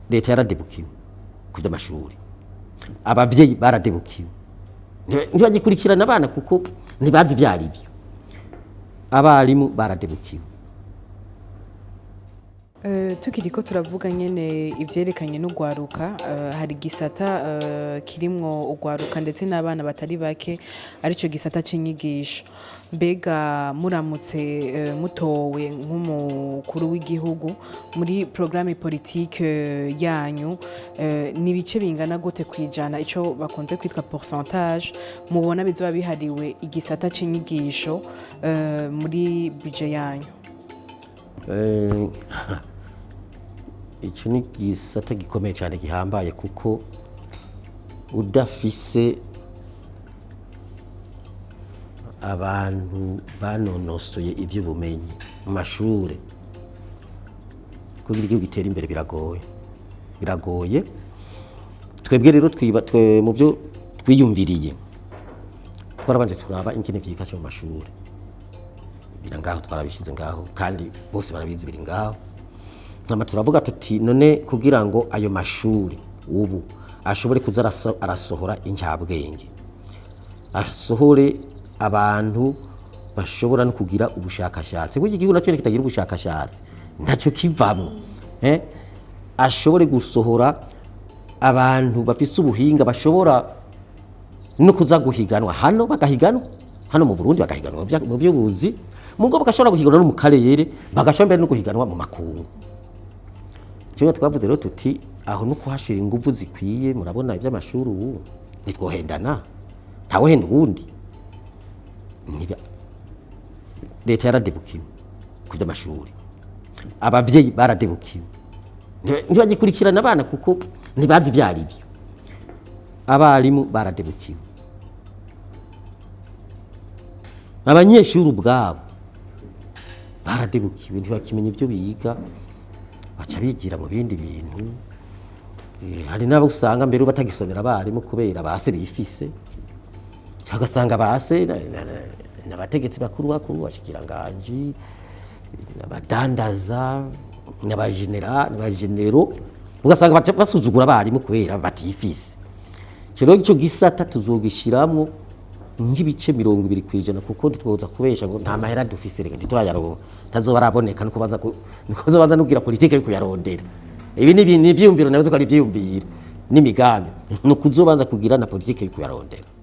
Leta yaradebukiwe ku by'amashuri, abavyeyi baradebukiwe, ntibagikurikirana abana kuko ntibazi ibyo ari byo, abarimu baradebukiwe. Tukiriko turavuga nyene ivyerekanye n'ugwaruka, hari igisata kirimwo ugwaruka ndetse n'abana batari bake, arico gisata c'inyigisho. Mbega muramutse mutowe nk'umukuru w'igihugu, muri programme politique yanyu, ni ibice bingana gute kwijana, ico bakunze kwitwa pourcentage, mubona bizoba bihariwe igisata c'inyigisho muri budget yanyu? Ico ni igisata gikomeye cyane, gihambaye, kuko udafise abantu banonosoye iby'ubumenyi mu mashure, kugira igihugu gitere imbere biragoye, biragoye. Twebwe rero twiba twe mu byo twiyumviriye, twarabanje turaba ingene vyifashe mu mashure. Bira ngaho, twarabishize ngaho kandi bose barabizi, biri ngaho. Hama turavuga tuti: none kugira ngo ayo mashuri ubu ashobore kuza arasohora incabwenge, asohore abantu bashobora no kugira ubushakashatsi, kuko igihugu nacyo kitagira ubushakashatsi ntacyo kivamwo, eh? Ashobore gusohora abantu bafise ubuhinga, bashobora no kuza guhiganwa hano, bagahiganwa hano mu Burundi, bagahiganwa mu by'ubuzi, mugo bagashobora guhiganwa no mu karere, bagashobora mbere no guhiganwa mu makungu. Kimwe twavuze rero tuti aho no kuhashira ingufu zikwiye. Murabona iby'amashuri ubu, ntitwohendana, ntawuhenda uwundi. Leta yaradebukiwe ku by'amashuri, abavyeyi baradebukiwe, ntibagikurikirana abana kuko ntibazi ibyo ari byo, abarimu baradebukiwe, abanyeshuri ubwabo baradebukiwe, ntibakimenya ibyo biga, baca bigira mu bindi bintu. Hari n'abo usanga mbere batagisomera abarimu kubera base bifise, ugasanga base n'abategetsi bakuru bakuru, abashikiranganji, abadandaza, n'abagenera, n'abagenero, ugasanga baca basuzugura abarimu kubera batifise. Ico rero, ico gisata tuzogishiramwo nk'ibice 20%, kuko ntitwoza kubesha ngo nta mahera dufise. Reka ntiturayaronka, tazoba araboneka, nuko baza nuko bazobanza nukugira politike yo kuyarondera. Ibi ni ivyiyumviro, navuze ko ari ivyiyumviro n'imigambi, ni ukuzobanza kugira na politike yo kuyarondera.